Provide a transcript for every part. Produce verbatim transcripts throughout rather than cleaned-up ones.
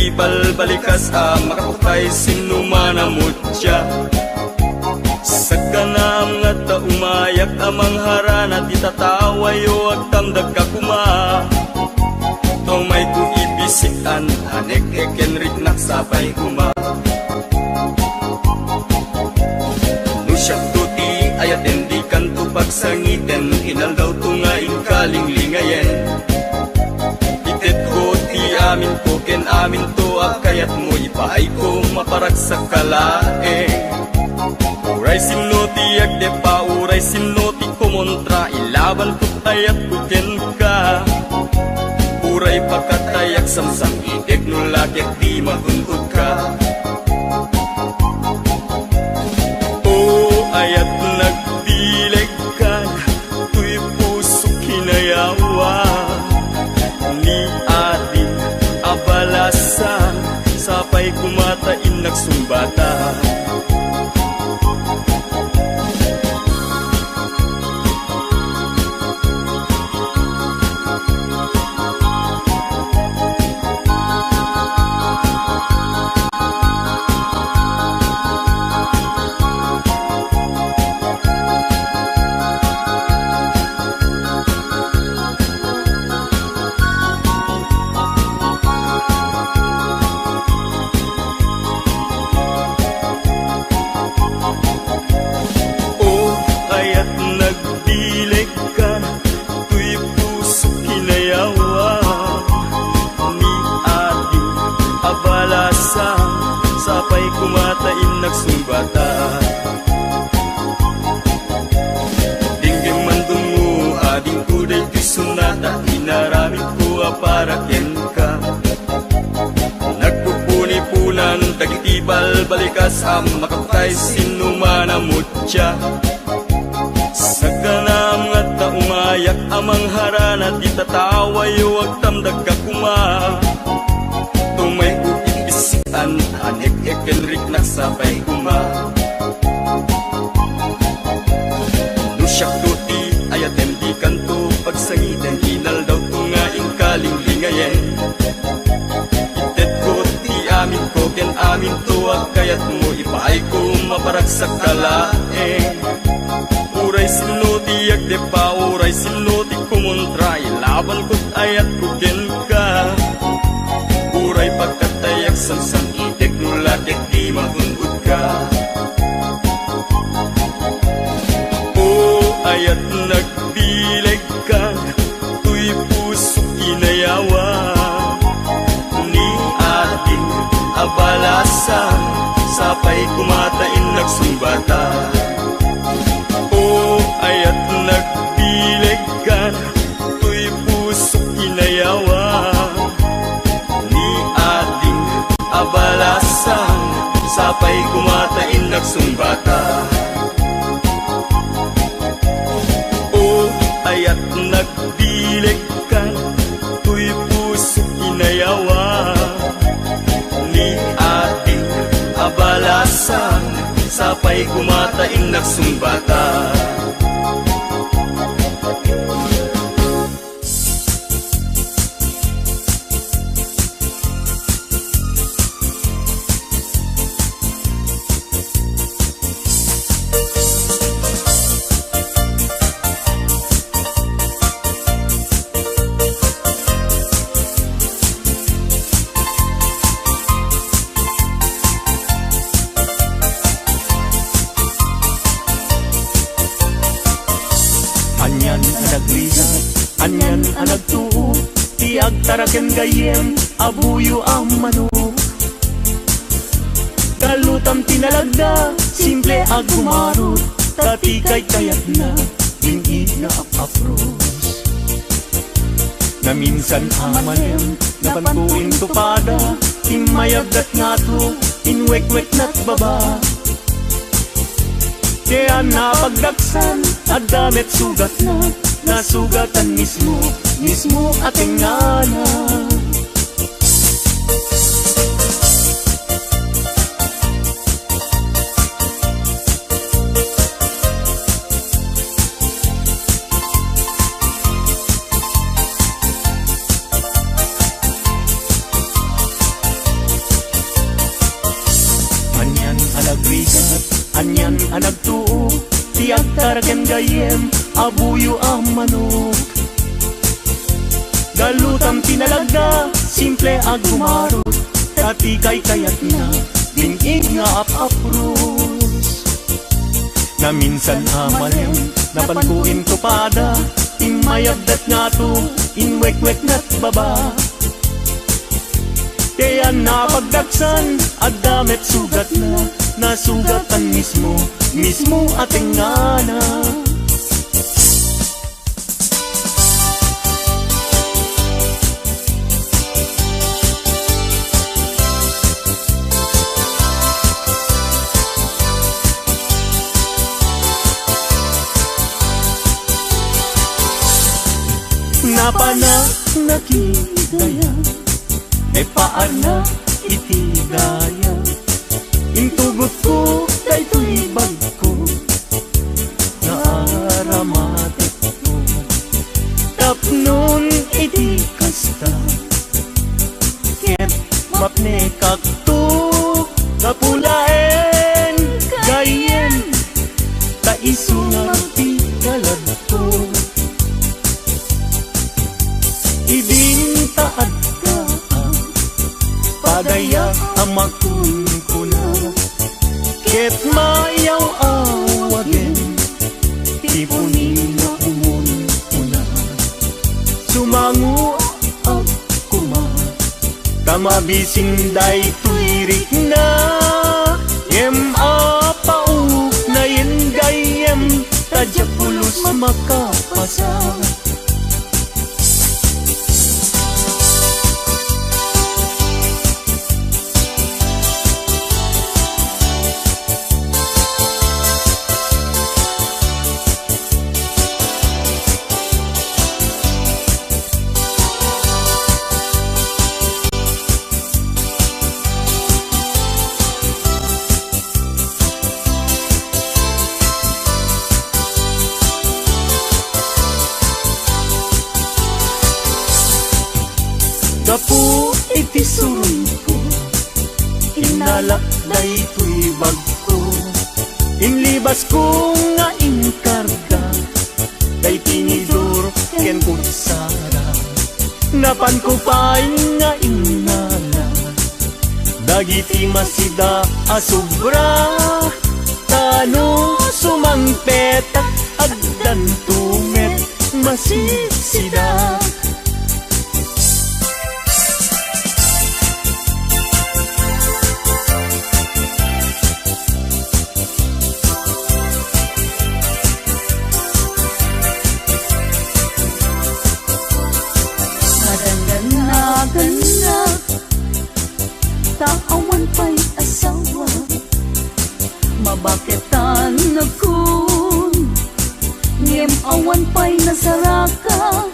Dagiti balbalikas a makaputay, sinno man a mutya. Saganaam nga adda umayak a mangharana ti tatawayo, agtamdagka koma. Tumayko ipisik-an, anek-ek ken riknak sapay koma. No siakto ti ayaten, dikanto pagsangiten, inaldawto nga inkalinglingayen. Itedko ti aminko ken aminto a kayatmo, ipaayko maparagsak ka laeng. Uray sinno ti agdeppa, uray sinno ti kumontra, ilabanko ti ayatko kenka. Uray pakatayak samsam-idek no la ket di magun-odka. O ayat, nagbilegkan, toy pusok kinayawa. Ni ading a balasan, sapay koma ta innak sungbatan. O ayat, nagbilegkan, toy pusok kinayawa. Ni ading a balasan, sapay koma ta innak sungbatan. Denggem man dungngo, adingko daytoy sonata, inaramidko a para kenka. Nagpupuniponan dagiti balbalikas a makaputay, sinno man a mutya. Saganaam nga adda umayak a mangharana ti tatawayo, agtamdagka koma. Tumayko ipisik-an, anek-ek ken riknak sapay koma. No siakto ti ayatem, dikanto pagsangiten, inaldawto nga inkalinglingayen. Itedko ti aminko ken aminto a kayatmo, ipaayko maparagsak ka laeng. Uray sinno ti agdeppa, uray sinno ti kumontra, ilabanko ti ayatko kenka. Uray pagkatayak, samsam-idek no la ket di magun-odka. O ayat, nagbilegkan, toy pusok kinayawa. Ni ading a balasan, sapay koma ta innak sungbatan. O ayat, nagbilegkan, toy pusok kinayawa. Ni ading a balasan, sapay koma ta innak sungbatan. O ayat, nagbilegkan, toy pusok kinayawa. Ni ading a balasan, sapay koma ta innak sungbatan. Anian a nagrigat, anian a nagtuo, ti agtaraken gayyem a buyo a manok. Kalutam ti nalagda, simple a gumarot, ta ti kaykayatna, din-i nga ap-apros. Naminsan a manem, napanto intupada, ti mayagdat ngato, inwekweknat baba. Diay napagdaksan, adda met sugatna, nasugatan mismo, mismo a tengngana. Rigat, anian a nagtuo ti agtaraken gayyem a buyo a manok. Galutam ti nalagda, simple a gumarot, ta ti kaykayatna, bing-ig nga ap-apros. Naminsan a malem, napanko intupada, immayabdat ngato, inwekweknat baba. Ti ayan a pagdaksan, adda met sugatna, nasugatan mismo, mismo a tengngana. Napanak nakidaya, ipaarna iti daya. Intugotko daytoy bagko, nga aramatekko. Tapnon iti kasta, ket mapnekakto, gapu laeng gayyem, ta isu nga agpikaladko. Idin ta adda a padaya a makunkuna, ket mayaw-awagen ti puni nga umunkuna. Sumangoak koma ta mabisin daytoy rikna, ngem apaok nayen gayyem, ta diak pulos makapasa. Gapu iti surongko, inalak daytoy bagko. Inlibasko nga inkarga, tay tinidor ken kutsara. Napanko pay nga innala dagiti masida a sobra, ta no sumangpetak, addanto met masisida. Madangdanagannak, ta awan pay asawa. Mabaketan nakon, ngem awan pay nasaraka.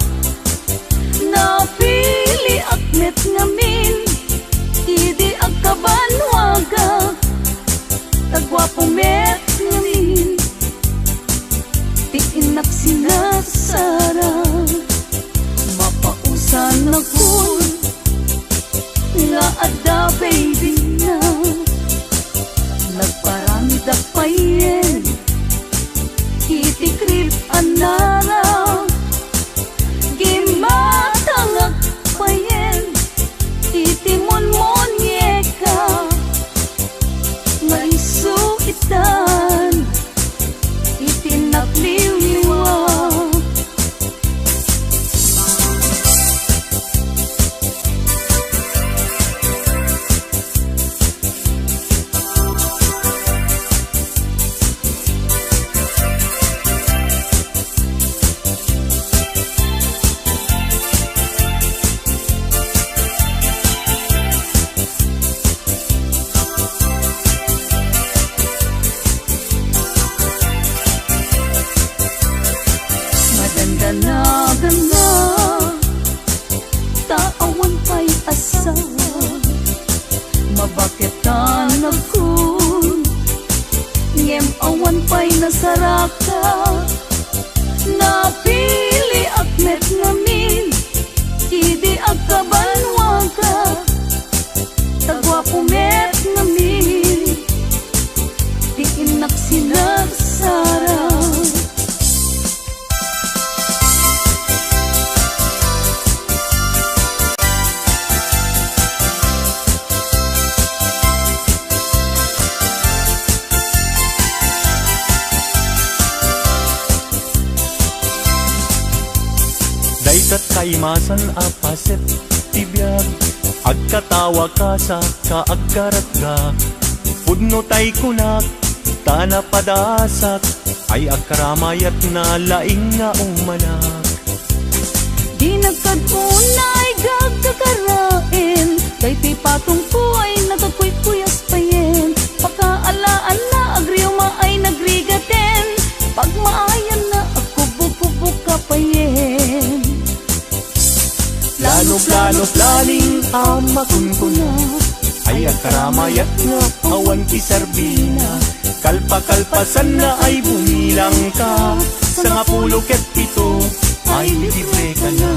Ket kaimasan a paset ti biag, agkatawa ka sa kaaggaratgak. Pudno tay kunak, ta napadasak, ay agkaramayat na laing nga umalak. Dinak kad unay gagkakaraem, daytoy patongko ay nagkukuykuyas payen. Pakaalaanna agriuma ay nagrigaten, pagmaayanna agkubukubok ka payen. Plano, plano, planning a makunkuna, ay agkaramayat nga awan ti serbina. Kalpakalpasanna ay bumilang ka, sangapulo ket pito ay libre ka na.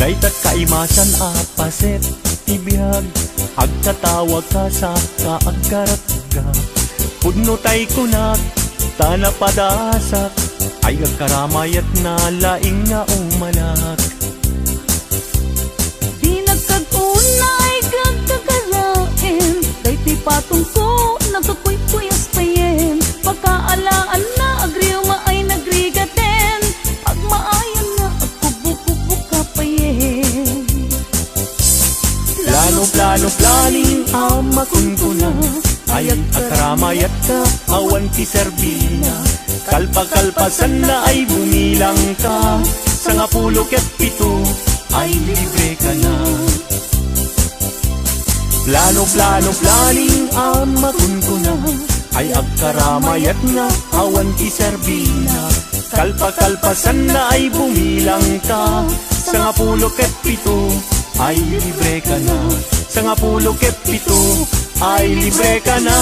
Dayta kaimasan a paset ti biag, agkatawa ka sa kaaggaratgak. Pudno tay kunak, ta napadasak, ay agkaramayat na laing nga umalak. Dinak kad unay gagkakaraem, daytoy patongko nagkukuykuyas payen. Pakaalaanna agriuma ay nagrigaten, pagmaayanna agkubukubok ka payen. Plano, plano, planning a makunkuna, ay agkaramayat ka, awan ti serbina. Kalpakalpasanna ay bumilang ka, sangapulo ket pito ay libre ka na. Plano, plano, planning a makunkuna, ay agkaramayat nga awan ti serbina. Kalpakalpasanna ay bumilang ka, sangapulo ket pito ay libre ka na. Sangapulo ket pito ay libre ka na.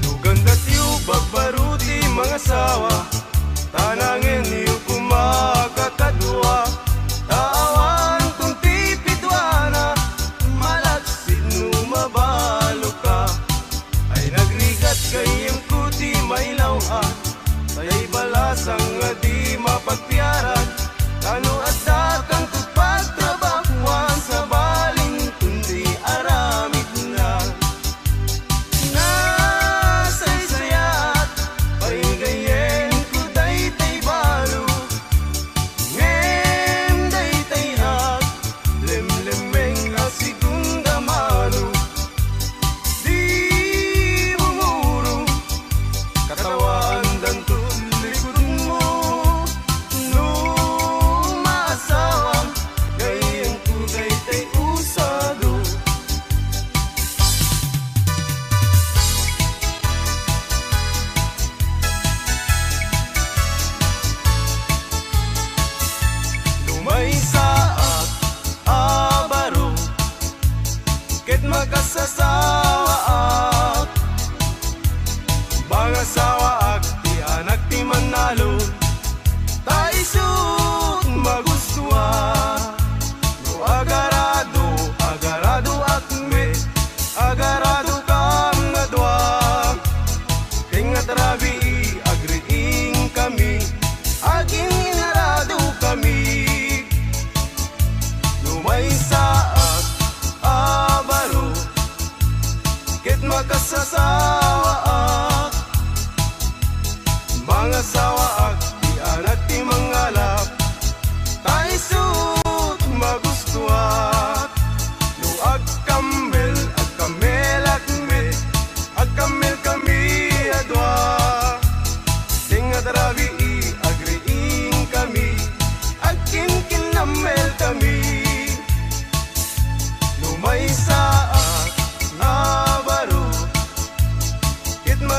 No ganggatyo bagbaro ti mangasawa, ta nangenyo koma kakadua, ta awanton ti piduana, malaksid no mabalo ka. Ay nagrigat gayyemko ti mailaw-an, tay balasang a di mapagpiaran, ta no adda kangto pagtrabahoan, sabalinton ti aramidna. Nasaysayaat pay gayyemko daytay ba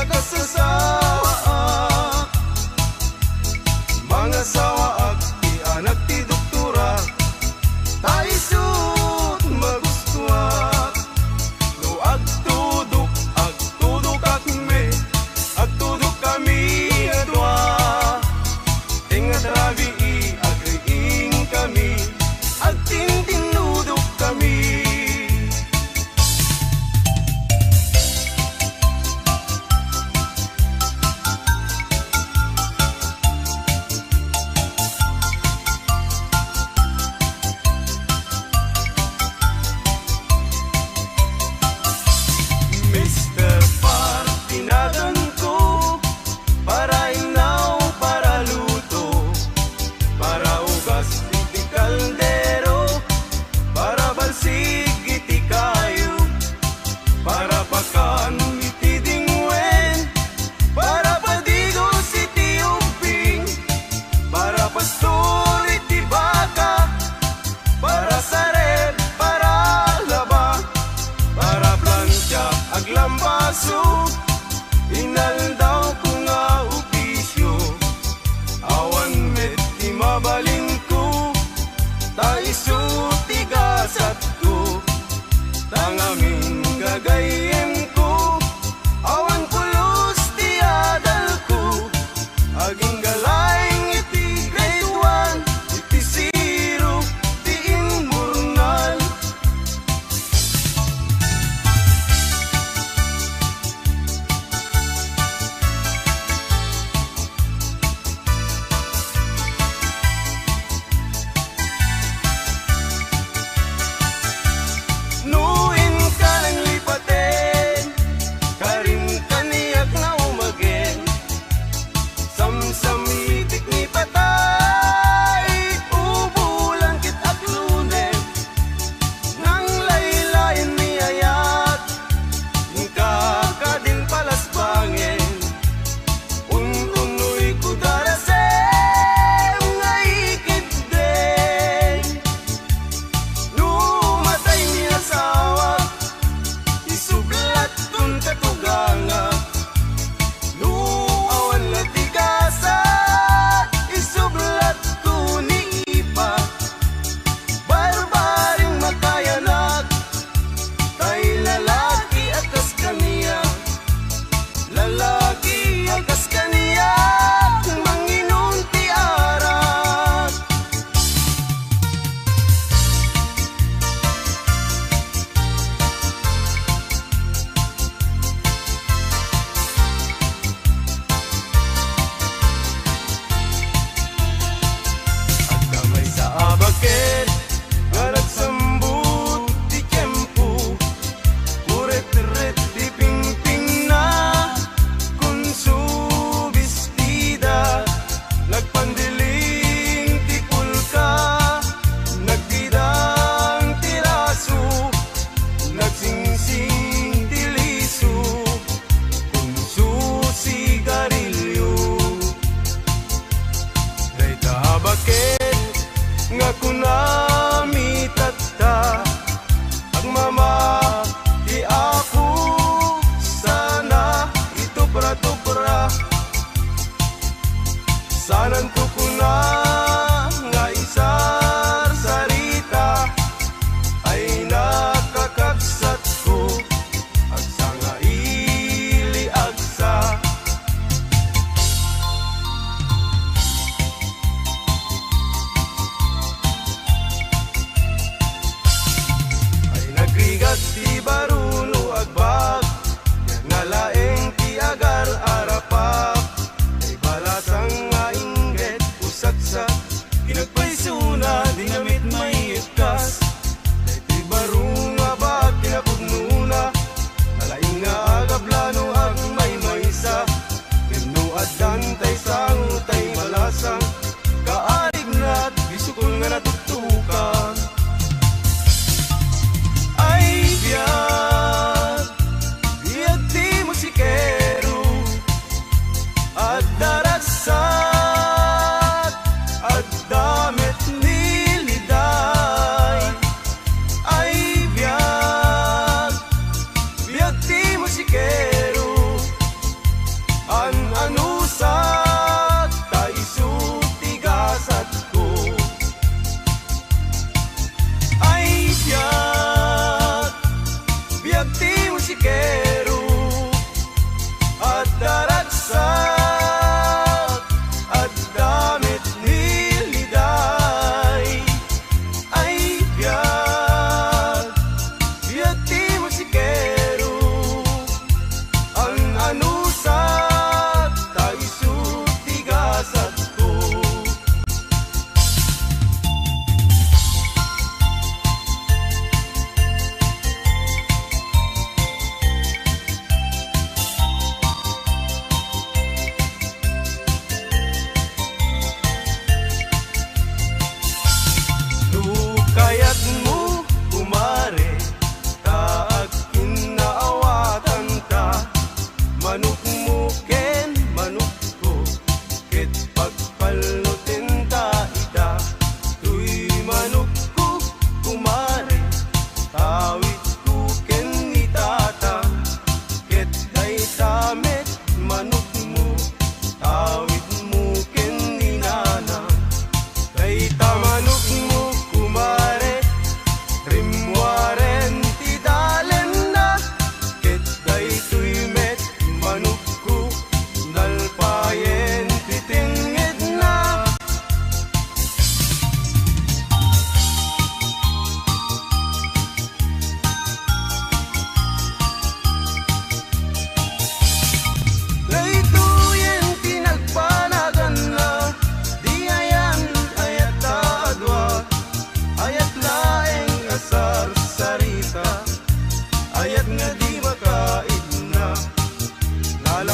Kasasawaak, mangasawaak ti anak ti doktora, ta isut' magustuak. No agtudok, agtudokak met, agtudokkami a dua. Tengnga ti rabii, agriingkami, agtintinnudokkami. Mister Par ti naganko, para innaw, para luto, para ugas iti kaldero, para balsig iti kayo, para pakan iti dingwen, para padigos iti ubbing, para pastor iti baka, para sareb, para laba, para plancha, aglambaso, inaldawko nga opisio. Awan met ti mabalinko, ta isu ti gasatko, ta ngamin gagayyemko, awan pulos ti adalko. Agingga laeng iti grade one, iti zero ti immurnal. No inka nanglipaten, karim kaniak nga umagen. Samsamitik ni patay, ubulan ket aklunen. Nanglaylayen ni ayat, inka kadin palasbangen. Un-unoyko darasem nga ikidden. No matay ni asawa, isublatkon katuganga. No awan la ti gasat, isublatko ni ipa. Barbaring makayanak, tay lalaki a kas kaniak, lalaki a kas kaniak, manginom ti arak. Adda maysa a baket nga nagsambut ti tiempo, kuretret ti pingpingna, kunso bestida, nagpandiling ti pulka, nagbidang ti raso, nagsingsing ti liso, kunso sigarilyo. Dayta a baket nga kunami tatta, agmama ti Apo, sana itupra-tupra. Sananto kuna nga isarsarita, ay nakakabsatko, agsangaili agsa. Ay nagrigat ti baro no agbag, nga laeng ti agar a rapap. Ay balasang nga inggit, usat sa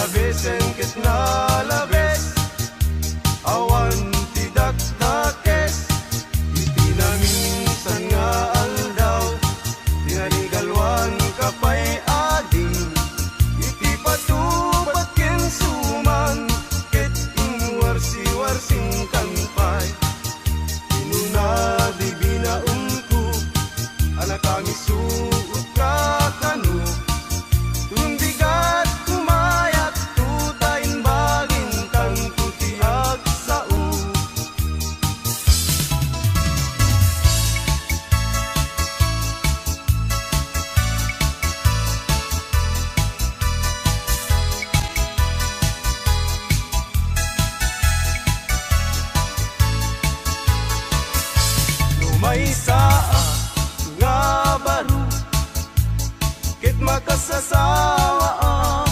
Labesen ket nalabes, awan ti dakdakes. Iti naminsan nga aldaw, tinarigaluan ka pay ading. Iti patupad ken suman, ket inwarsiwarsim kan pay. Kinuna di binaonko, a nakangisuot ka kano. Tumbigat, kumayat, tuta imbagin tanto ti agsao. No maysa a nga baro, ket makasasawaak,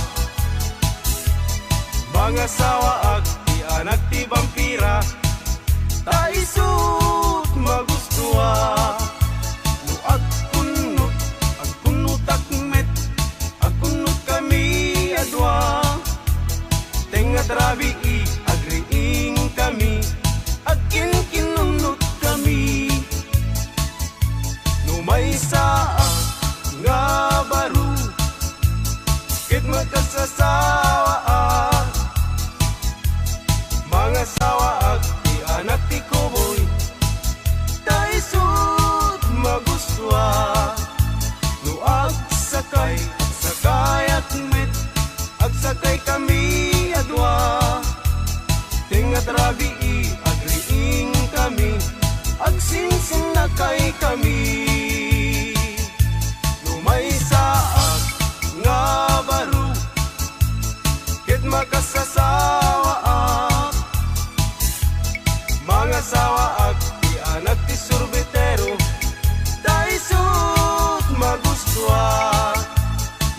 mangasawaak ti anak ti bampira, ta isut' magustuak. No agkunnot, agkunnotak met, agkunnotkami a dua. Tengnga ti rabii, agriingkami, agkinkinunnotkami. No maysa a nga baro, ket makasasawaak, mangasawaak ti anak ti kuboy, ta isut' magustuak. No agsakay, agsakayak met, agsakaykami a dua. Tengnga ti rabii, agriingkami, agsinsinnakaykami. No maysaak nga baro, ket makasasawaak, mangasawaak ti anak ti surbitero, ta isut' magustuak.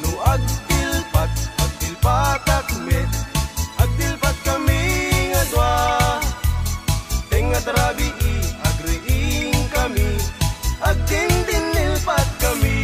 No agdilpat, agdilpatak met, agdilpatkami nga dua. Tengnga ti rabii, agriingkami, agdindinnilpatkami.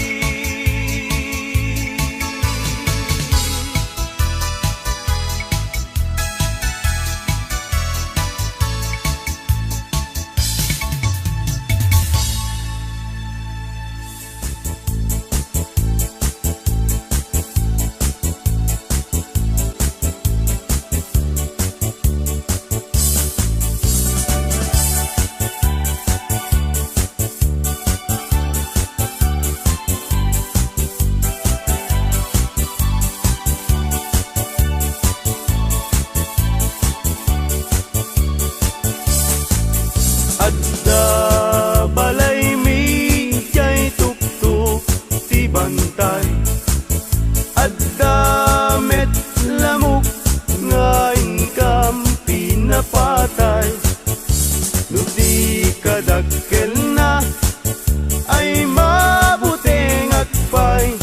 Adda balaymi diay tuktok ti bantay. Adda met lamok nga inkam pinapatay. No di kadakkelna, ay mabutengak pay.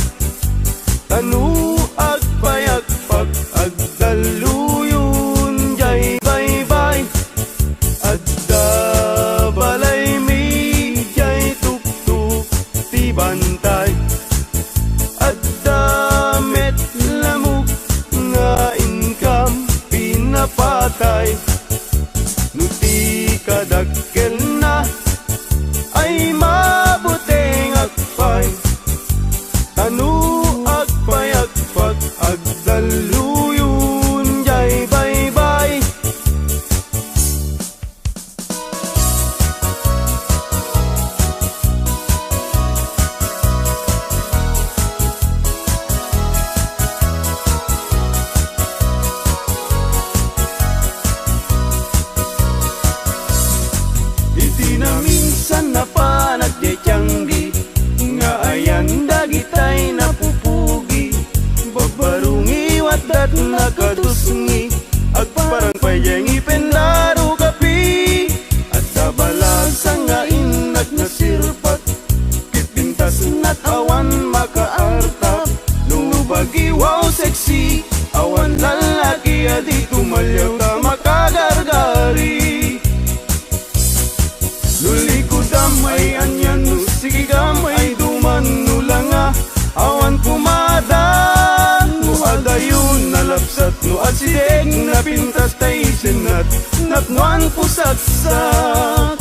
Ta no agpayagpak, agdalluyon diay baybay. Adda balaymi diay tuktok ti bantay. Adda met lamok nga inkam pinapatay. No di kadakkelna, ay mabutengak pay. Ta no agpayagpak, agdalluyon diay baybay. Iti naminsan napanak diay tianggi, nga ayan dagitay napupugi. Babbaro ngiwat dat nakatusngi, agparang pay diay ngipen laro kapi. Adda balasang nga innak nasirpat, ket pintasnat awan makaartap. No bagiwaw sexy, awan lallaki a di tumaliaw ta makagargari. No likudam ay anian, no sikigam ay duman, no langa awan kumadan, no adayon Nalapsat no asideg, napintas tay sennat, napnoan pusaksak.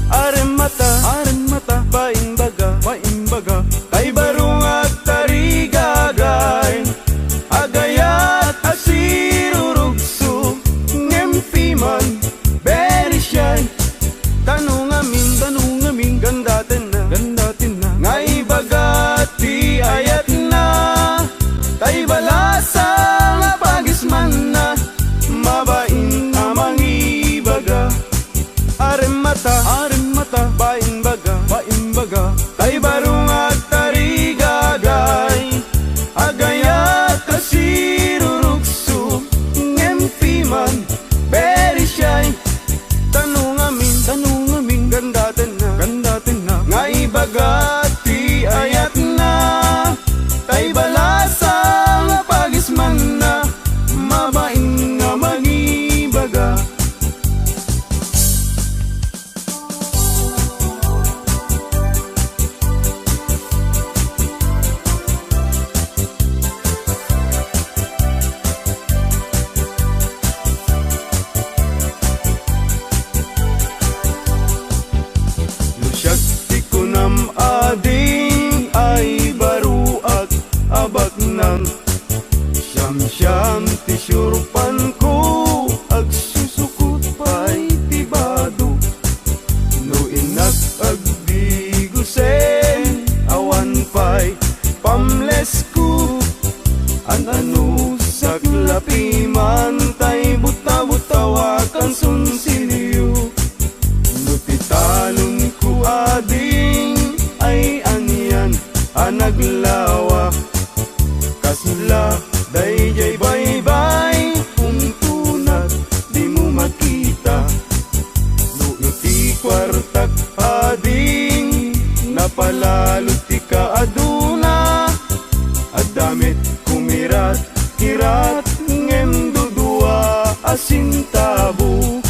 Aremmata, aremmata, paimbaga, paimbaga, tay baro nga agtarigagay, agayat a sirurugso, ngem piman, very shy. Tano ngamin, tano ngamin, gandatenna, gandatenna, nga ibaga ti ayatna, tay balasang a pagismanna, mabain a mangibaga. Aremmata, aremmata, baimbaga, baimbaga, tay baro nga agtarigagay, agayat a sirurugso, ngem piman, very shy. Tano ngamin, tano ngamin, gandatenna, gandatenna, nga ibaga ti ayatna, tay balasang a pagismanna, mabain nga mangibaga. No siak ti kunam, ading, ay baroak a baknang. Siamsiam ti siurpanko, agsusukot pay ti bado. No innak agdigusen, awan pay pamlesko. An-ano, saklapi man tay buta-butaw a kansunsilyo. No ti talonko, ading, ay anian a naglawa. Kasla daydiay baybay, untonak dimo makita. No iti kuartak, ading, napalalo ti kaaduna. Adda met kumirat-kirat, ngem dudua a sentabo.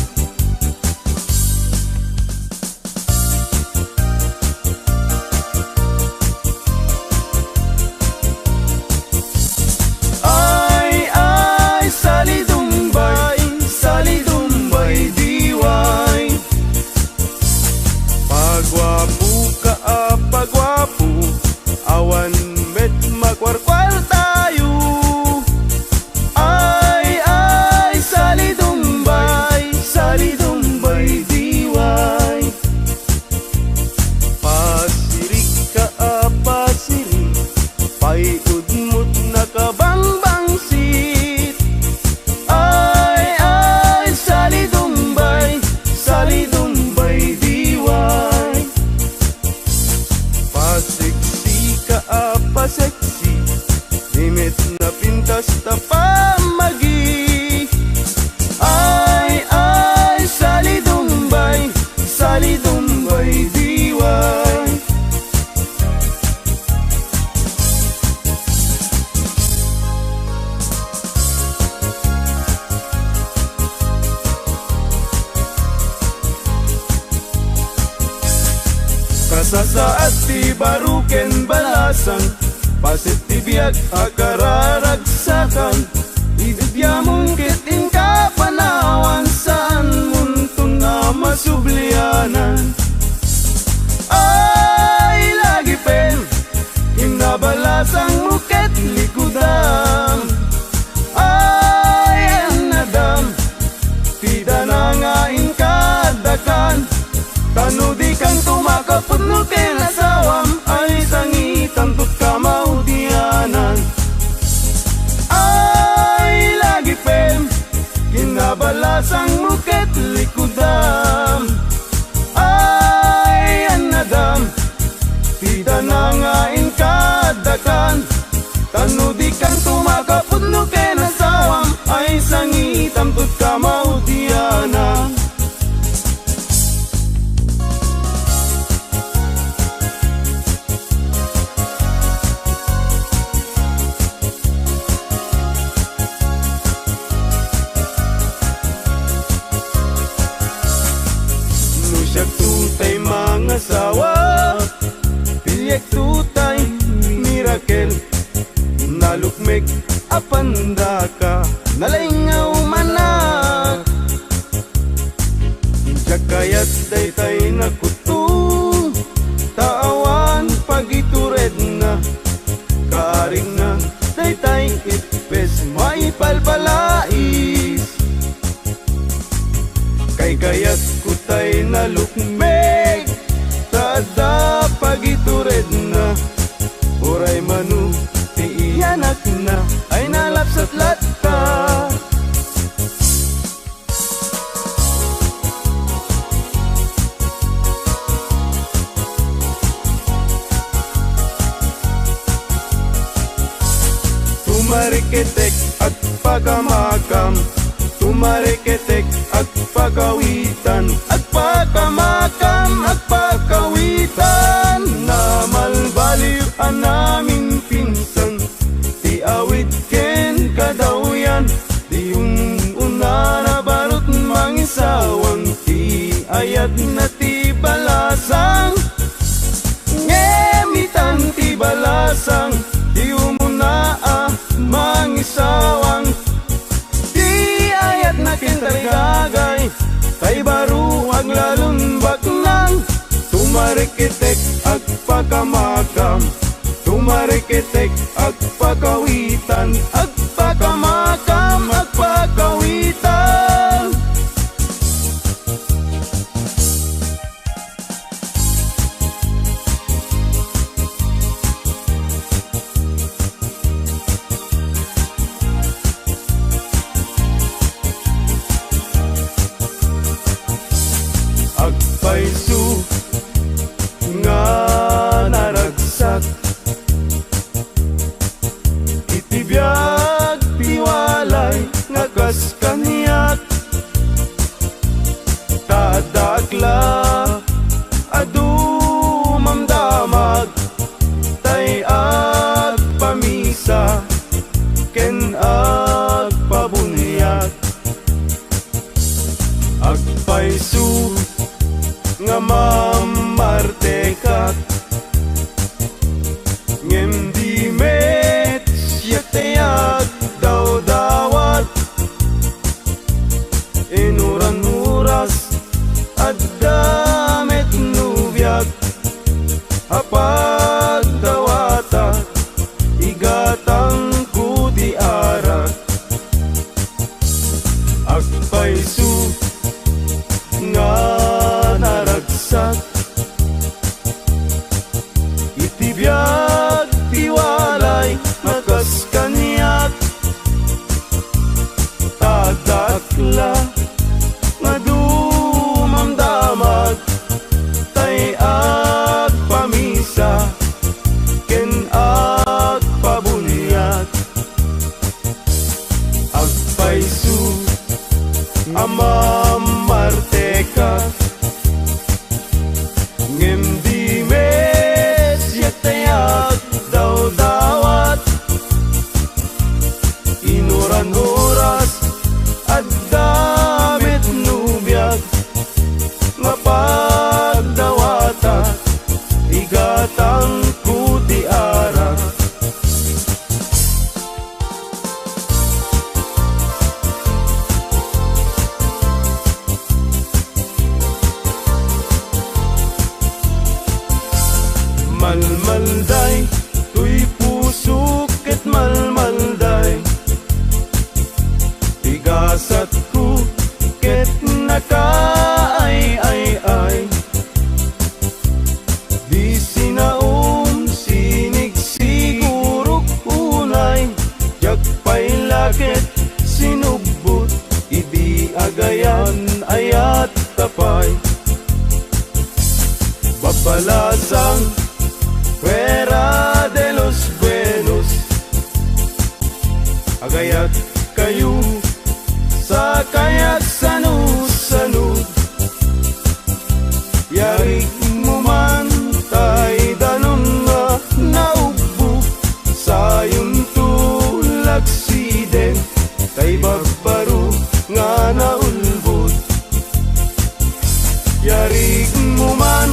Ay, ay, salidumbay, salidumbay, diway. Paguapoka a paguapo, awan met makuarkuartayo. Ay, ay, salidumbay, salidumbay, diway. Pasirika a pasiri, pay udmot nakabangbangsit. Ay, ay, salidumbay, salidumbay, diway. Paseksika a paseksi, di met napintas ta pammagi. Ay, ay, salidumbay, salidumbay, diway. Kasasaad ti baro ken balasang, paset ti biag a kararagsakan. Idi diamon ket inka panawan, saanmonton a masublianan. Ay, lagipem, kinnabalasangmo ket likudam. Ay, annadam, ti dana nga inka addakan. Ta no dikanto makapudno ken asawam, ay sangitanto ti kamaudianan. Ay, lagipem, kinnabalasangmo ket likudam. Ay, annadam, ti dana nga inka addakan. Ta no dikanto makapudno ken asawam, ay sangitanto ti kamaudianan. Alukmek a pandaka, nalaingaw manak. Diak kayat daytay nakutto, ta awan pagituredna. Kaarigna daytay ippes maipalpalais. Kaykayatko tay nalukmek, ta adda pagituredna. Uray mano ti iyanakna ay nalapsat latta. Tumariketek, agpakamakam. Tumariketek, agpakawitan. Agpakamakam, agpakawitan. Namalbaliw a naminpinsan ti awit ken kadawyan. Di um-una nabarut mangisawang ti ayatna ti balasang. Ngem itan ti balasang, ti umuna a mangisawang. Ti ayatna ken tarigagay, tay baro aglalon baknang. Tumariketek, agpakamakam. Tumariketek, agpakawitan. Agpakamakam, agpakawitan. Agpayso nga naragsak iti biag ti walay nga kas kaniak. Ta adda akla a dumamdamag, tay agpamisa ken agpabuniag. Agpayso nga mamartekak, ngem di met siak ti agdawdawat. Inuran oras, adda met no biag a pagdawatak, igatangko ti arak. Agpayso nga naragsak iti biag ti walay nga kas kaniak. Ta adda akla nga dumamdamag, tay agpamisa ken agpabuniag. Agpayso a mamartekak, ngem di met siak ti agdawdawat. Inuran oras, adda met no biag nga pagdawatak, igatangko ti arak. Malmalday toy pusok ket malmalday ti gasatko ket nakaay-ay-ay. Di sinaom sinigsigurok unay, diak pay la ket sinubbot idi agayan-ayat ta pay. Babalasang fuera de los buenos. Agayat kayo, sakay agsano-sano. Yarigmo man tay danum nga naubbog, sayonto lagsiden tay babbaro nga naulbod. Yarigmo man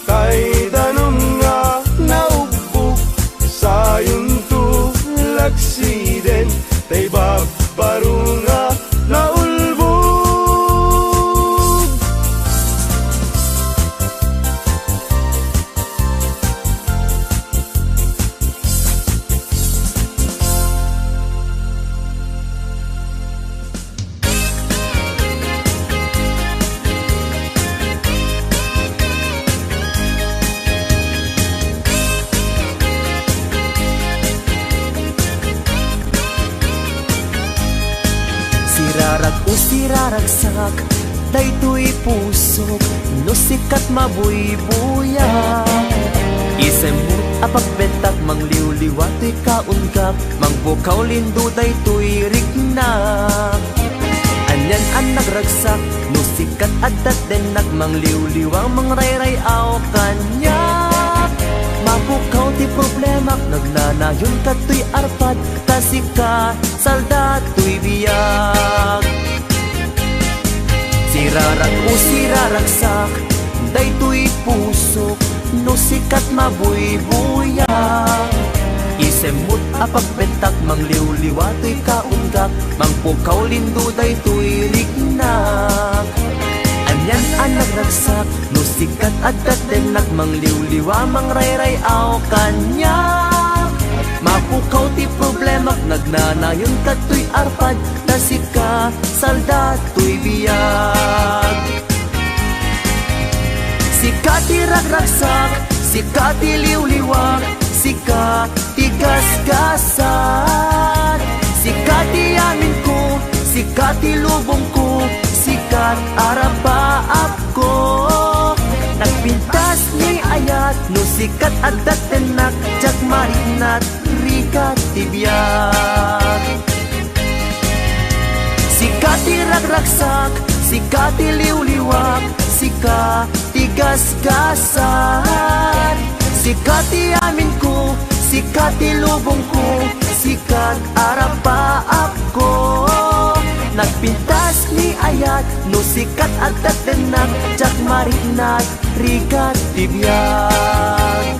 tay danum nga naubbog, sayonto lagsiden President, tay babbaro nga naulbod. Sirarag o siraragsak, daytoy pusok, no sika ti mabuybuyak. Isemmo a pagbentak, mangliwliwa toy kaungak, mangpukaw lindo daytoy riknak. Anian a nagragsak, no sika ti adda ti dennak, mangliwliwa, mangrayray-aw kaniak. Mapukaw ti problemak, nagnanayon kadtoy arpad, ta sika salda toy biag. Sirarag o siraragsak, daytoy pusok, no sika ti mabuybuyak. Isemmo a pagbentak, mangliwliwa toy kaungak, mangpukaw lindo daytoy riknak. Anian a nagragsak, no sika ti adda ti dennak, mangliwliwa, mangrayray-aw kaniak. Mapukaw ti problemak, nagnanayon kadtoy arpad, ta sika salda toy biag. Sika ti ragragsak, sika ti liwliwak, sika ti gasgasat. Sika ti amin ko, sika ti lubong ko, sika ti arapaap ko. Nagpintas ni ayat, no sika ti adda ti dennak, diak mariknat, rika ti biag. Sika ti ragragsak, sika ti liwliwak, sika ti gasgasat. Sika ti amin ko, sika ti lubong ko, sika ti arapaap ko. Nagpintas ni ayat, no sika ti adda ti dennak, diak mariknat, rika ti biag.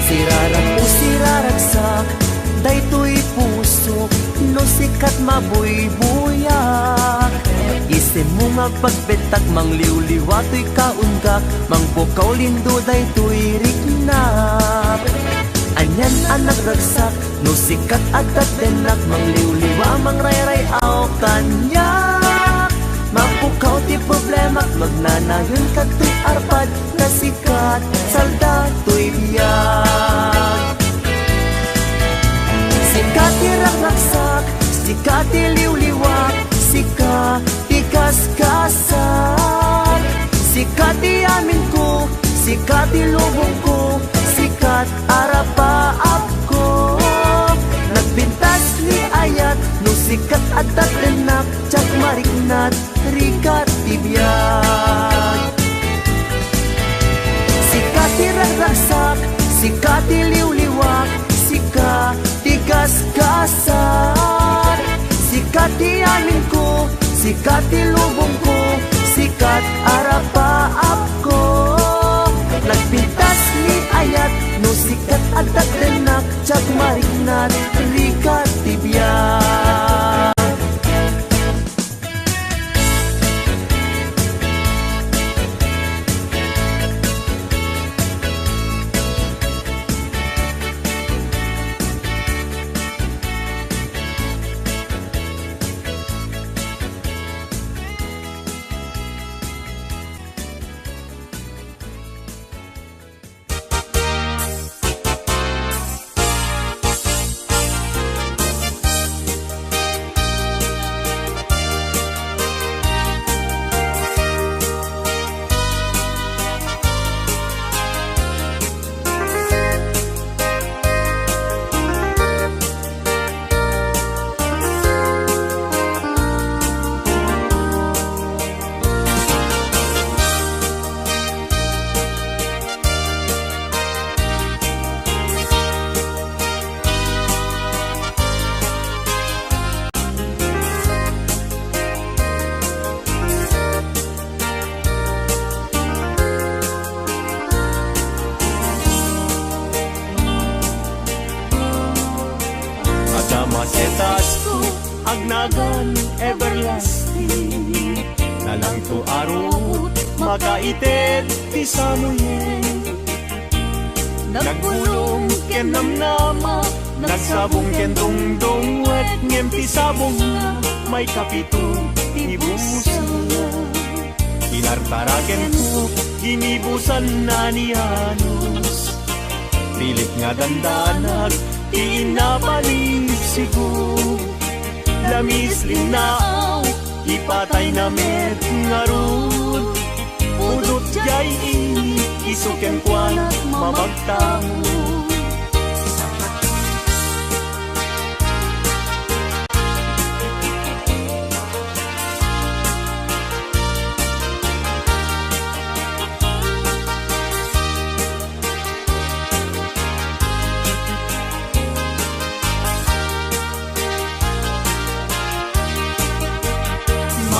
Sirarag o siraragsak, daytoy pusok, no sika ti mabuybuyak. Isemmo nga agpagbentak, mangliwliwa toy kaungak, mangpukaw lindo daytoy riknak. Anian a nagragsak, no sika ti adda ti dennak, mangliwliwa, mangrayray-aw kaniak. Mapukaw ti problemak, nagnanayon kadtoy arpad, ta sika ti salda toy biag. Sika ti ragragsak, sika ti liwliwak, sika ti gasgasat. Sika ti amin ko, sika ti lubong ko, sika ti arapaap ko. Nagpintas ni ayat, no sika ti adda ti dennak, diak mariknat, rika ti biag. Sika ti ragragsak, sika ti liwliwak, sika ti gasgasat. Sika ti amin ko, sika ti lubong ko, sika ti arapaap ko. Nagpintas ni ayat, no sika ti adda ti dennak, diak mariknat, rika ti biag. Kaited ti Samuel. Nagbulong ken namnama, nagsabong ken dungdungwet, ngem ti sabongna, maikapito ti busangna. Tinartaraken ko, ginibusanna ni Janos. Pilit nga dandanag ti inna palibsigo. Lamis, linnaaw, ipatayna met ngarud. Pudot jay ini, isu kenkuana mamagtamo.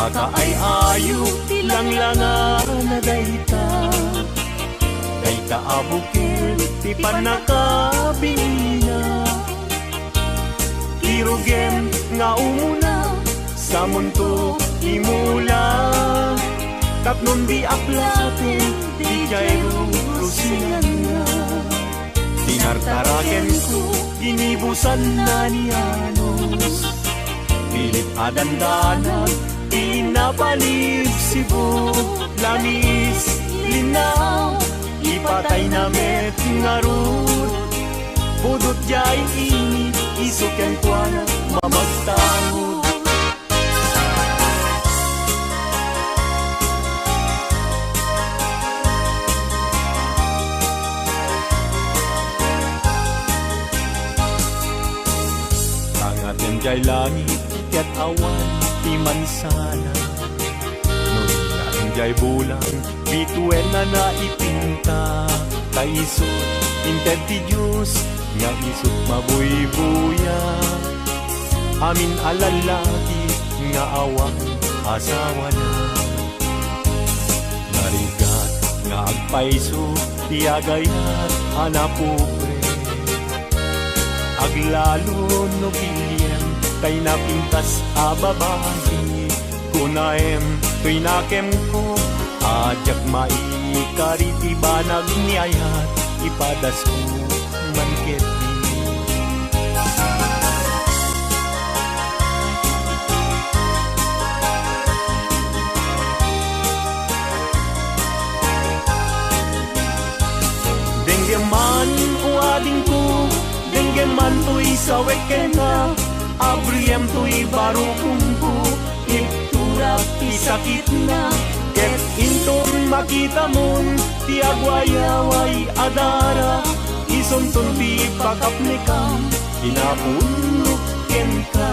Makaay-ayo ti langlangana dayta. Dayta a bukel ti pannakabinina. Kirugem nga umuna, samunto ti mula. Tapno di aplaten ti jay rurusinganna. Tinartaraken ko, ginibusanna ni Janos. Pilit a dandanag ti inna palibsigo. Lamis, linnaaw, ipatayna met ngarud. Pudot jay ini, isu kenkuana mamagtamo. Tangaten jay langit ket awan ti mansana. No dina endiay bulan, bituenna na ipinta. Ta isut inted ti Dios nga isut mabuybuya. Amin a lallaki nga awan asawana. Narigat nga agpayso ti agayat a napobre. Aglalo no biliem tay napintas a babai. Kunaem toy nakemko a diak maikari ti banag ni ayat, ipadasko man ketdi. Denggem man, o adingko, denggem man toy sawek kenka, abriem toy barukongko, ipturak ti sakitna, ket inton makitamon ti agwayaway a dara, isunton ti pakapnekam, inapudnok kenka.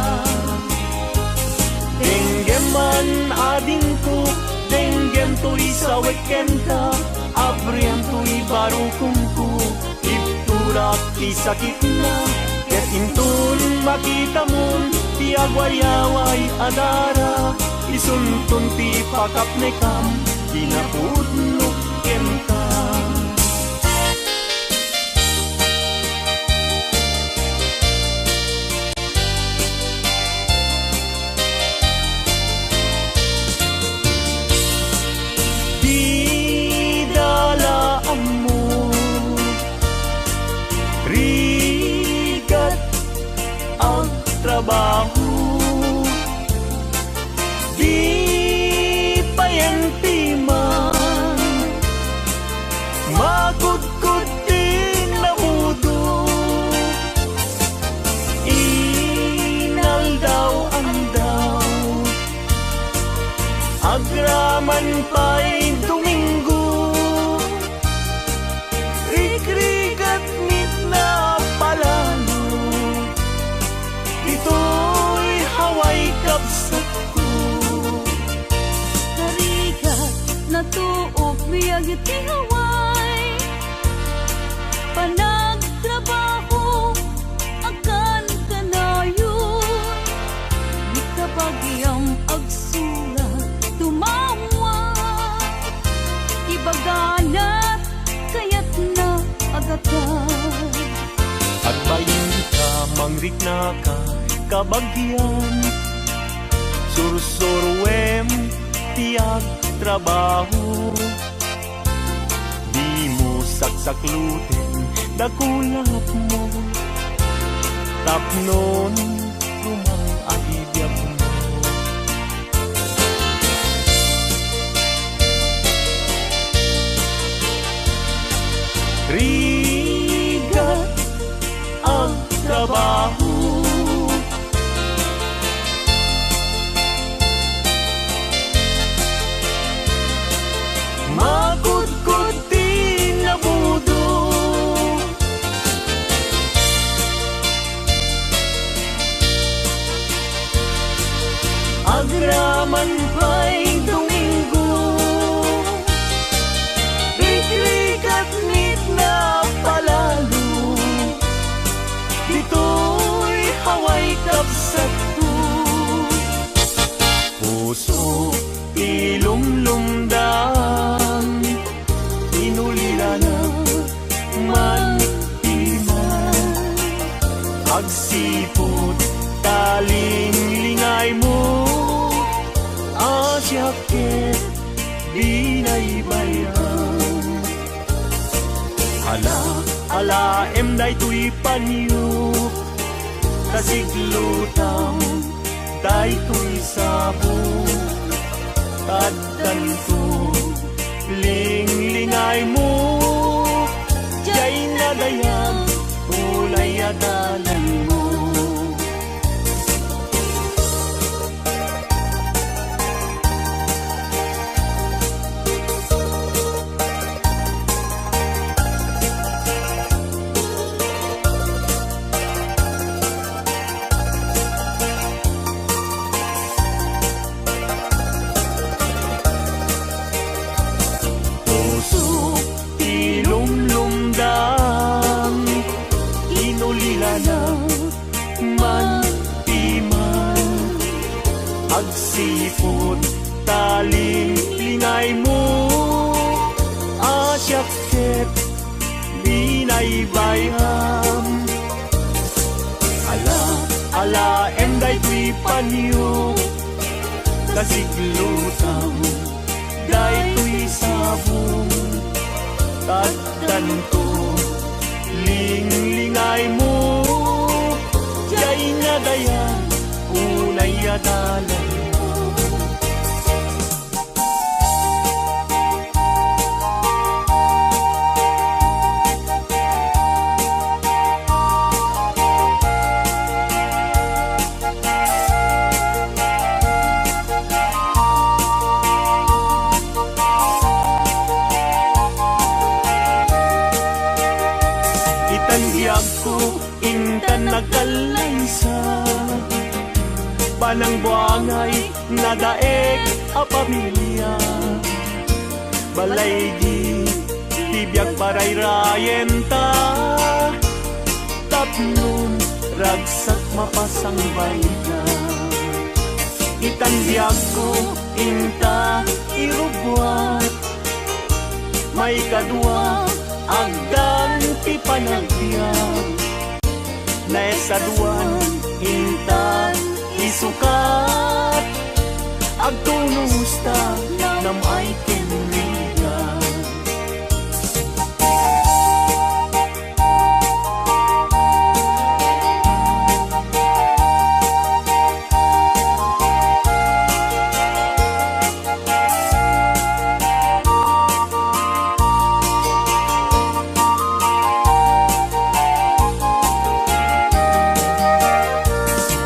Denggem man, adingko, denggem toy sawek kenka, abriem toy barukongko, ipturak ti sakitna, ket inton makitamon ti agwayaway a dara, isunton ti pakapnekam, inapudnok kenka. Dida la ammo, rigat agtrabaho. Di payen ti man, makudkod ti nabudo. Inaldaw-aldaw, agraman pay Domingo. Rikrigat met na palalo, ditoy Hawaii kabsatko. Narigat, natuok biag ti Hawaii. Panagtrabaho, agkankanayon, ni kabagiam agsurat, tumawa. Ibagana, kayatna a gatad. Agbainka, mangriknaka, kabagiam. Sursuruem ti agtrabaho. Kluten dakulapmo, tapnon rumang a bibiagmo. Rigat a trabaho. Makudkod ti nabudo. Agraman pay Domingo, rikrikatmit na palalo. Ditoy Hawaii kabsatko. Puso ti lumlumdam, inulilana man ti man. Agsipud ta linglingaymo, a siak ket binaybayan. Ala, alaem daytoy panyo, ta siglutam daytoy sabong. Addanto, linglingaymo, diay nadayag, unay a dalanmo. Puso ti lumlumdam, inulilana man ti man. Agsipud ta linglingaymo, a siak ket binaybayam. Ala, alaem daytoy panyo, ta siglutam daytoy sabong. Addanto, linglingaymo, diay nadayag, unay a dalanmo. Itan biagko, intan agkallaysa, panangbuangay nadaek a pamilia. Balaygi ti biag parayrayenta, tapnon ragsak mapasangbayta. Itan biagko, inta irubbuat. Maikadua, agdan ti panagbiag. Naesaduan, intan isukat. Agtunosta, nam-ay ken rigat.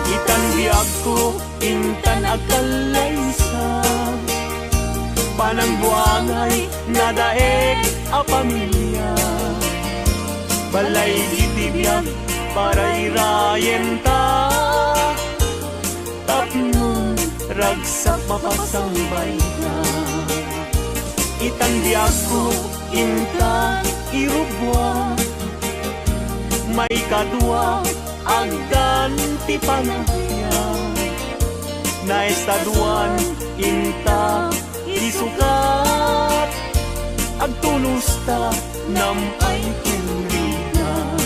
Itan biagko, intan agkallaysa, panangbuangay nadaek a pamilia. Balaygi ti biag parayrayenta, tapnon ragsak mapasangbayta. Itan biagko, inta irubbuat. Maikadua, agdan ti panagbiag. Naesaduan, inta isukat. Agtunosta, nam-ay ken rigat.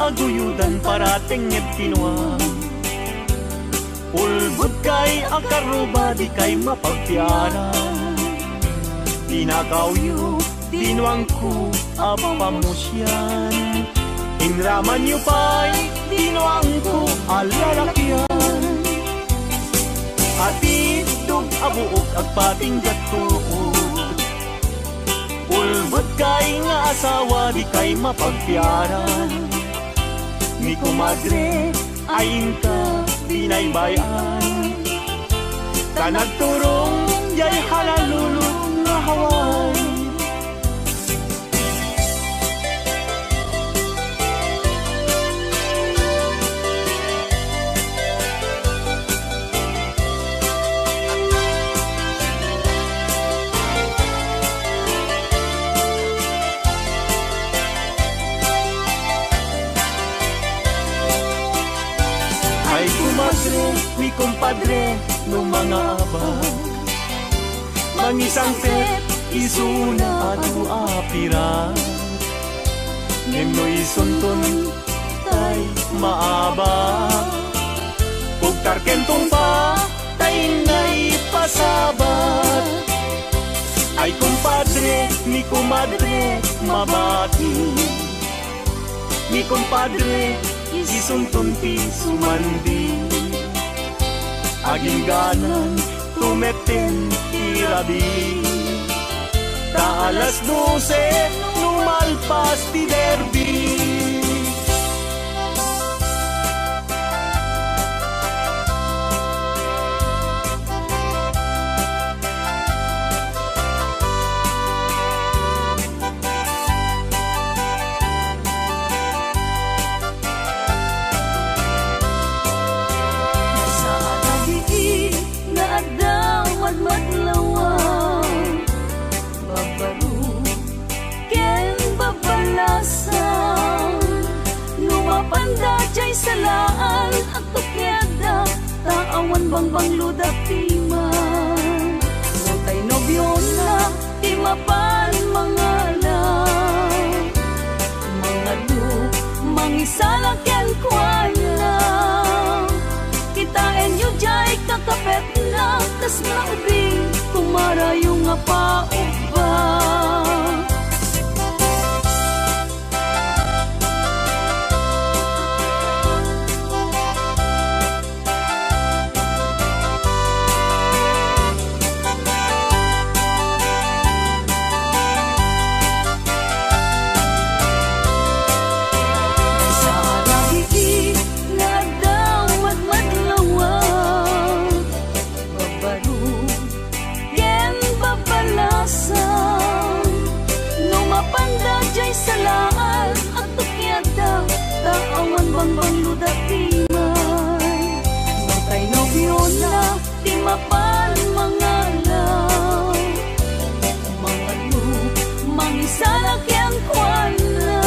Aguyodan para tengnged ti nuang. Ulbodkay a karruba, dikay mapagpiaran. Tinakawyo ti nuangko a pamusian. Inramanyo pay ti nuangko a lalakian. Atiddog a buok agpatingga tuod. Ulbodkay nga asawa, dikay mapagpiaran. Ni komadre, ay inka binaybay-an. Ta nagturong diay halalulod nga Hawaii. Ay, komadre, ni kompadre, no mangabak, mangisangpet isuna adu a pirak. Ngem no isunton tay maabak, kugtar ken tungpa tay naipasabat. Ay, kompadre, ni komadre, mabati. Ni kompadre, isunton ti sumandi. Agingganan, tumetten ti rabii. Ta alas dose, no malpas ti derby. Sa rabii nga adda madmadlawan, babaro ken babalasan, no mapanda diay salaan, agtukiadda ta awan bangbangloda ti man. No tay nobiona ti mapan mangala, mangadu, mangisala kenkuana. Kitaenyo diay kakapetna, kas nga ubing, kumarayo nga paubba. Sa rabii nga adda madmadlawan, babaro ken babalasan, no mapanda diay salaan, agtukiadda ta awan bangbangloda ti man. No tay nobiona ti mapan mangala, mangadu, mangisala kenkuana.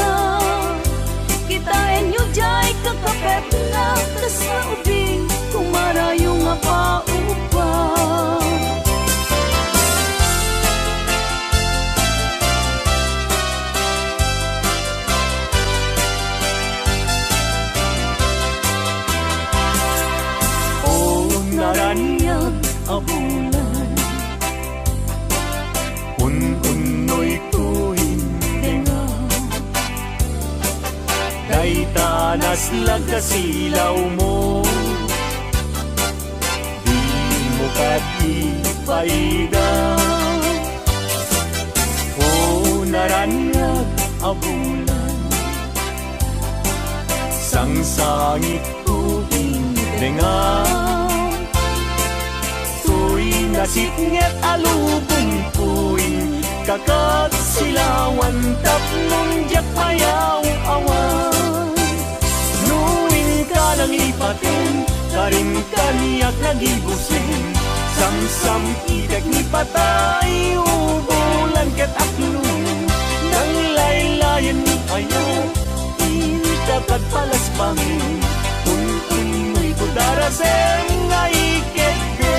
Kitaenyo diay kakapetna, kas nga ubing, kumarayo nga paubba. O naraniag a bulan, un-unnoyko indenga dayta naslag a silawmo. Dimo kadi paida, o naraniag a bulan. Sangsangitko indenga, toy nasipnget a lubongko in kakagsilawan tapno diak mayaw-awan. No inka nangipaten, karin kaniak nagibusen. Samsam itek ni patay, ubulan ket aklo. Nanglaylayen ni ayat, inta kad palasbangen. Kun-, kun-, kunnoy ko darasem nga ikedde.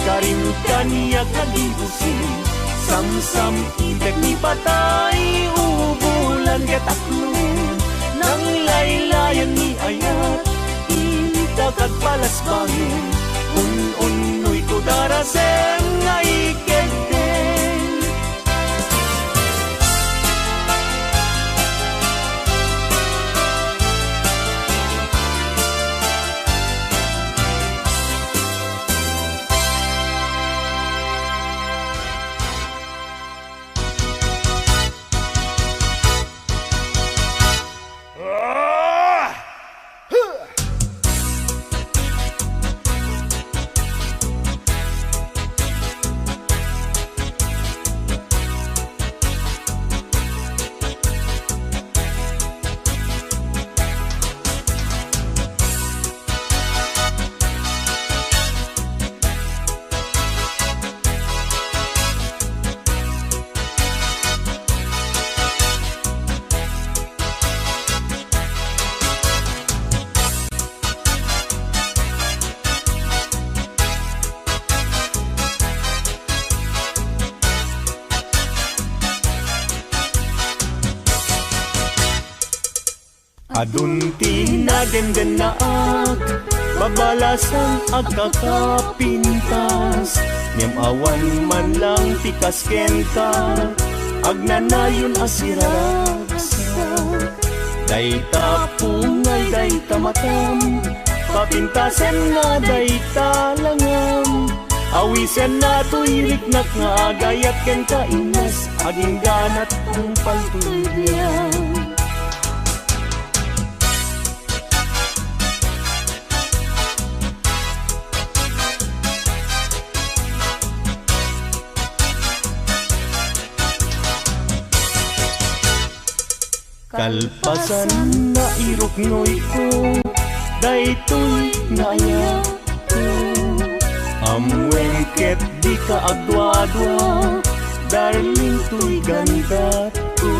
Karim kaniak nga gibusin, samsam-itek ni patay, ubulan ket akloen, nanglaylayan ni ayat, intak agpalasbayen, un-unnoyto darasem nga ikegdeng. Adun ti nademdemnaak, babalasan agkakapintas, ngem awan man lang ti kas kenka, agnanayon a siragsak. Dayta pungay, dayta matam, papintasem nga dayta langam. Awisenna toy riknak nga agayat kenka, Ines, agingganat tungpal toy biag. Kalpasan nga iruknoyko, daytoy nga ayatko. Ammoem ket dika agduadua, darling, toy gandatko.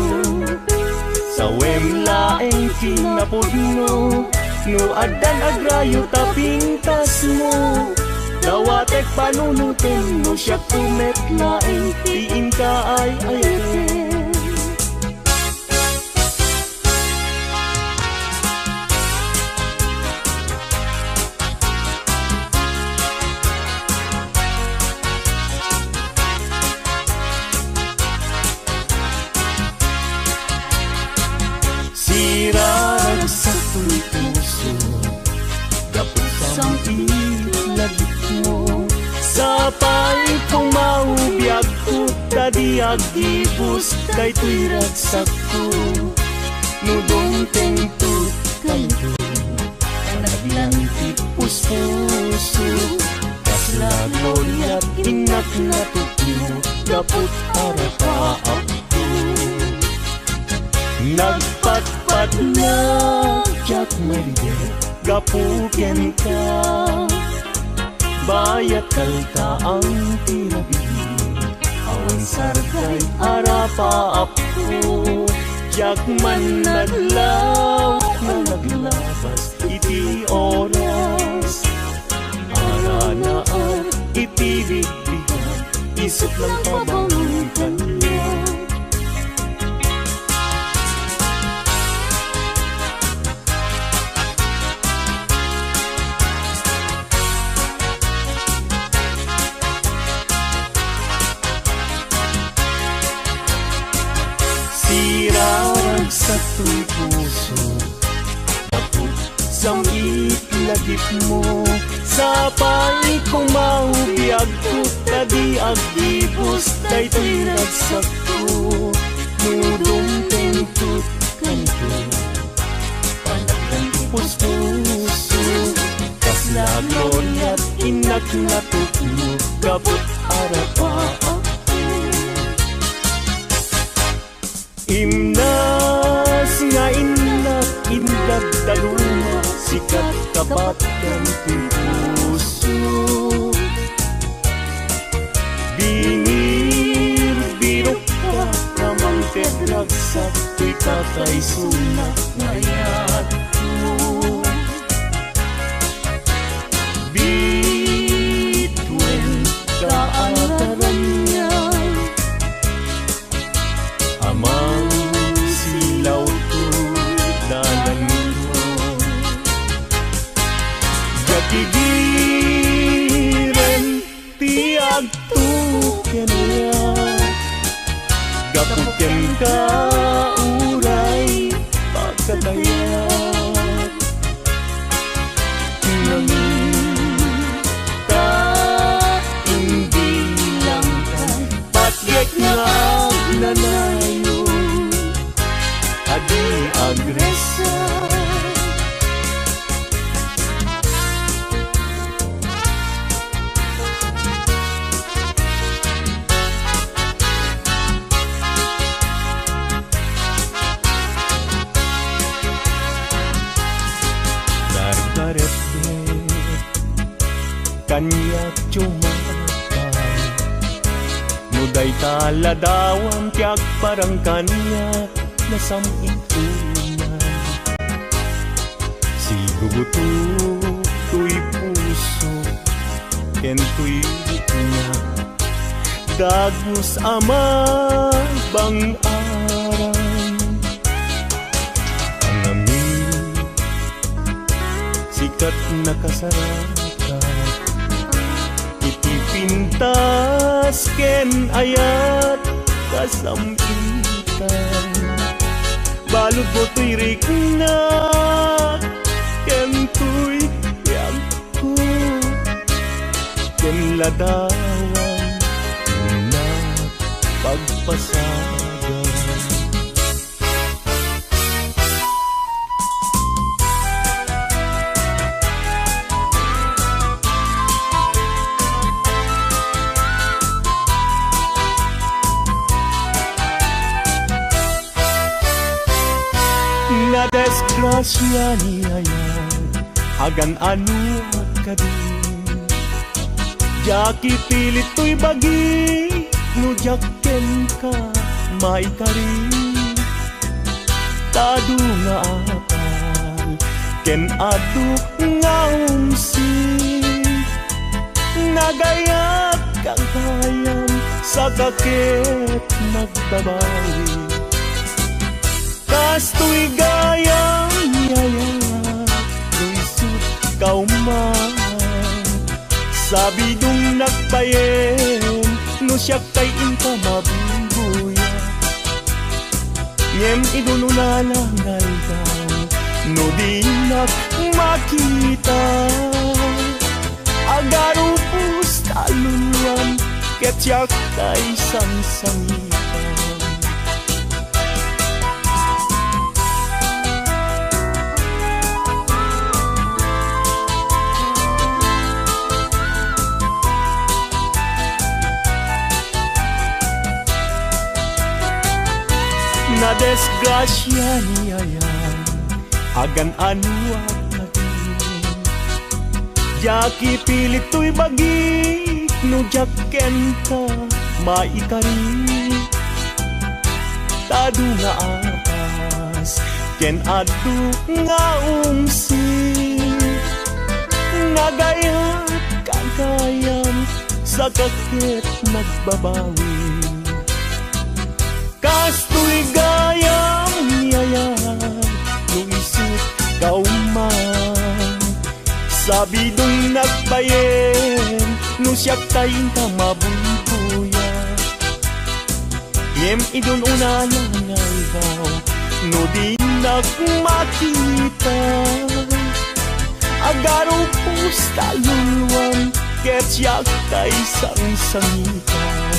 Sawem laeng kinapudno, no addan agrayo ta pintasmo. Dawatek panunotem no siakto met laeng ti inka ay-ayaten. Siraragsak toy puso, gapu sam-it lagipmo. Sapay koma biagko, ta di aggibus daytoy ragsakko. No dumtengto kayo, panaglan ti puspuso. Kasla gloriat innak natupno, gaput arapaapko. Nagpatpatna diak maydek gapu kenka. Bayat kaltaang ti rabii, awan sarday arapaapko. Diak man naglaw nga naglabas iti oras. Aranaak iti bigbigat, isut lang pabangon kaniak. Siraragsak toy puso, gapu sam-it lagipmo. Sapay koma biagko, ta di aggibus daytoy ragsakko. No dumtengto kayo, panaglan ti puspuso. Kasla gloriat innak natupno, gaput arapaapko. Imnas nga innak, innak dadduma, sikat kabatkan ti puso. Binirbirokka, namangted ragsak, toy kakaisuna nga ayatko. Bituen Kauray pagkatayak, nangin ta imbilangtan, patiek nga agnanayon a di agresar. Dardaretdek, kaniak tumakam. No dayta ladawam ti agparang kaniak, nasam-it unay. Sigugutok toy puso ken toy rikna. Dagus a mabang-aran. Ang amin, sikat nakasarakan. Iti pintas ken ayat kasam-itan. Baludmo toy rikna ken toy biagko. Ken ladawan nga pagpasagan. Nadisgrasya ni Ayan, agan-anoak kadi. Diak ipilit toy bagi, no diak kenka maikari. Ta adu nga apal ken adu nga umsi, nagayat gagayan, saka ket nagbabawi. Kastoy gayam, Yaya, no isut kauma. Sabidongnak payen no siak tay inka mabuybuya. Ngem idun unana nga aldaw, no dinak makita, agarupos ta luluan ket siak tay sangsangitan. Nadisgrasya ni Ayan, agan-anoak kadi. Diak ipilit toy bagi, no diak kenka maikari. Ta adu nga apas ken adu nga umsi, nagayat gagayam, saka ket nagbabawi. Kastoy gayam, Yaya, no isut kauma. Sabidongnak payen no siak tay inka mabuybuya. Ngem idun unana nga aldaw, no dinak makita, agarupos ta luluan ket siak tay sangsangitan.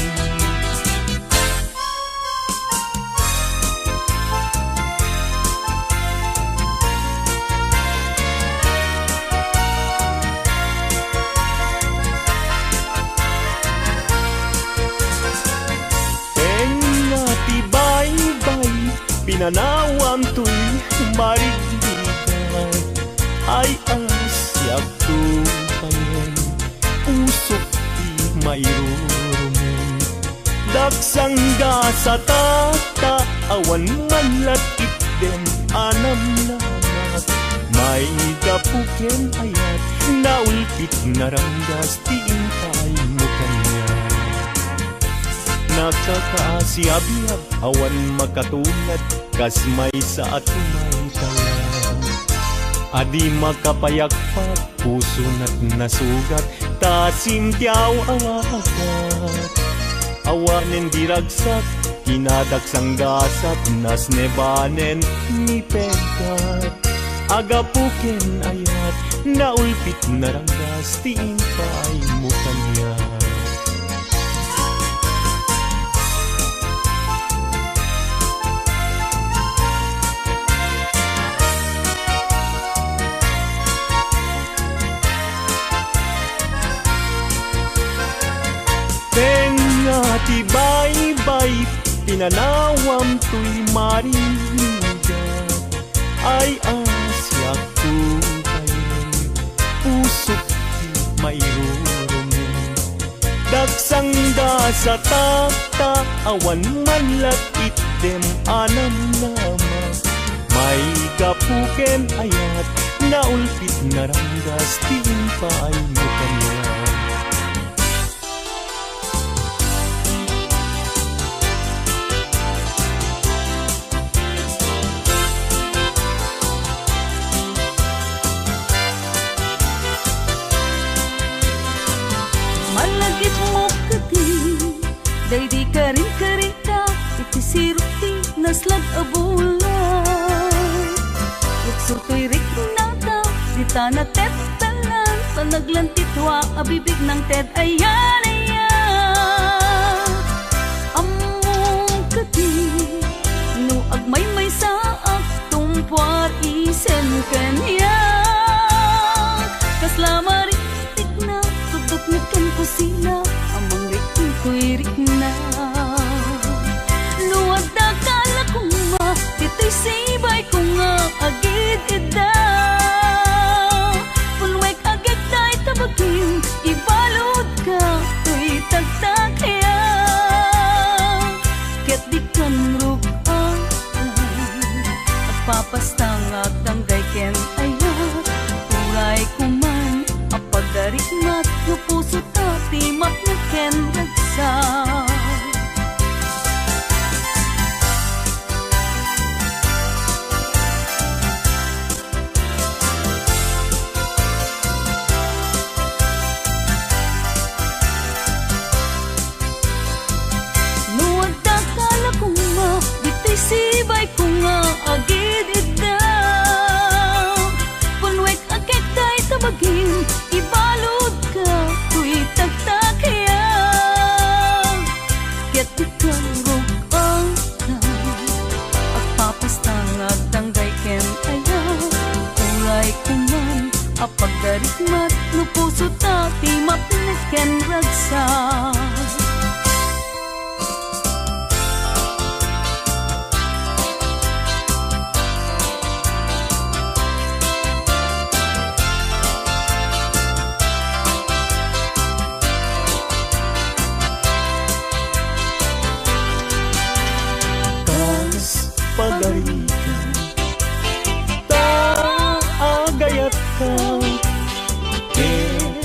Tengnga ti baybay, pinanawantoy marigligay. Ay, a, siakto payen, usok ti mairurumeng. Daksang gasatata, awan man la itdem a namnamat. Maigapu ken ayat, naulpit naranggas ti inkaymo kaniak. Nakakaasiabiag, awan makatulad, kas maysa a tumaytayab. A di makapayagpag, pusonat nasugat, ta asim ti aw-awagat. Awanen di ragsak, Kinadaksang gasat, nasnebanen ni Peggat. Agapu ken ayat, naulpit naranggas ti impaaymo kaniak. Pen nga ti baybay pinanawam toy marinigat, ay a siak tugayen, pusok ti mairurumen. Daksang gasat ta awan man la itdem a namnama. Maigapu ken ayat, naulpit naranggas ti impaaymo kaniak. Malagipmo kadi, daydi karinkarita, iti sirok ti naslag a bulan. Ruksurtoy riknata, dita nateptalan, panaglantitua a bibig nang ted ayan, ayan. Ammom kadi, no agmaymaysaak, tumpuar isen kaniak. Kasla marintikna, tugtugna ken kusina, a mangriknikoy rikna. No adda kala koma, ditoy sibayko nga agid-idda. Punwek agek dayta bagim, ibaludka toy tagtakiak. Ket dikan rug-aw, agpapastangak danggay ken ayat. Uray koman a pagdarikmat no pusota ti mapnek ken ragsak. No adda kala koma, ditoy sibayko nga agid-idda. Punwek agek dayta bagim, ibaludka toy tagtakiak. Ket dikan rug-aw, agpapastangak danggay ken ayat. Uray koman a pagdarikmat no pusota ti mapnek ken ragsak. Kas pagarigan ta agayatka, ket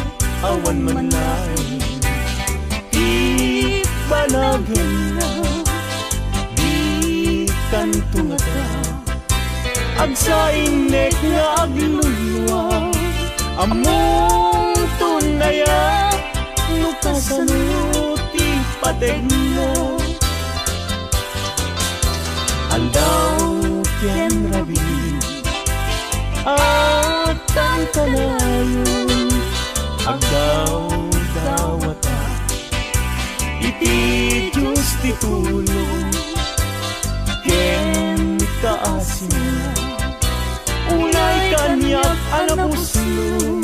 awan man laeng ti banagenna. Dikanto ngata agsainek nga aglulua. Ammomton aya no kasano ti pategna? Aldaw ken rabii, agkankanayon, agdawdawata. Iti Dios ti tulong ken kaasina. Unay kaniak a napuslo,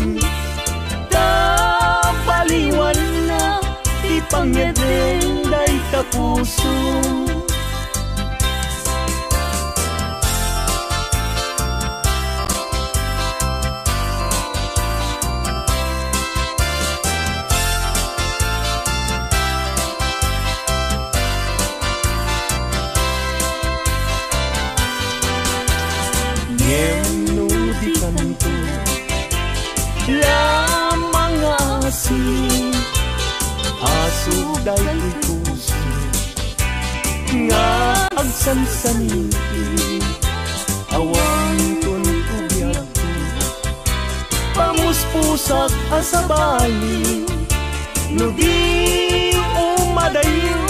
ta baliwanna ti pangyadeng dayta puso. Ngem no dikanto lamang nga asi, aso daytoy puso nga agsansaniti, awanton ubiagko. Pamuspusak a sabali, no di umadayo,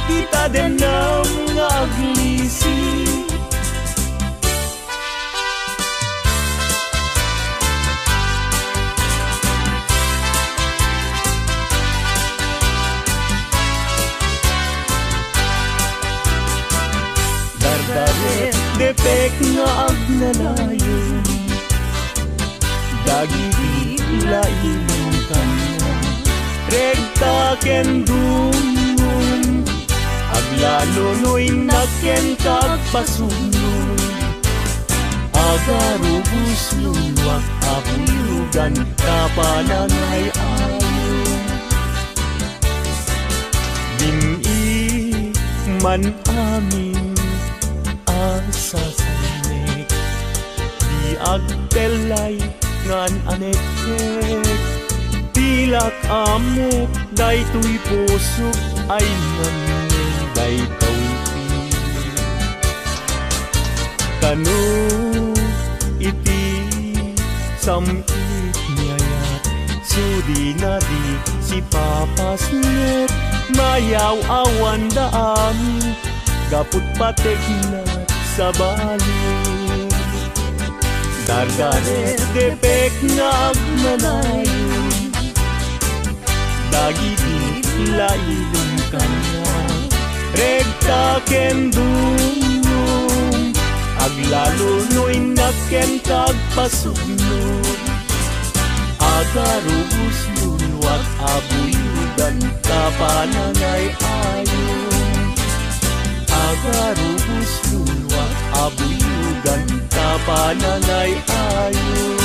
ti tadennem nga aglisi. Dardaret depek nga agnanayon. Dagiti laing kaniak, regta ken dungnong, aglalunoynak ken kagpasugno. Agarubos luluak a buyogan ta panangay-ayo. Dim-i man amin a sasanek, di agtellay ngan anekkek. Pilak ammok daytoy pusok ay ngamneng daytoy. Kano iti sam-it ni ayat, sudina di sipapasnek, mayaw-awanda amin, gaput pateknak sabali. Dardaret depek nga agnanayon. Dagiti lailem kaniak, regta ken dungnong, aglalunoynak ken kagpasugno. Agarubos luluak a buyogan ta panangay-ayo. Agarubos luluak a buyogan ta panangay-ayo.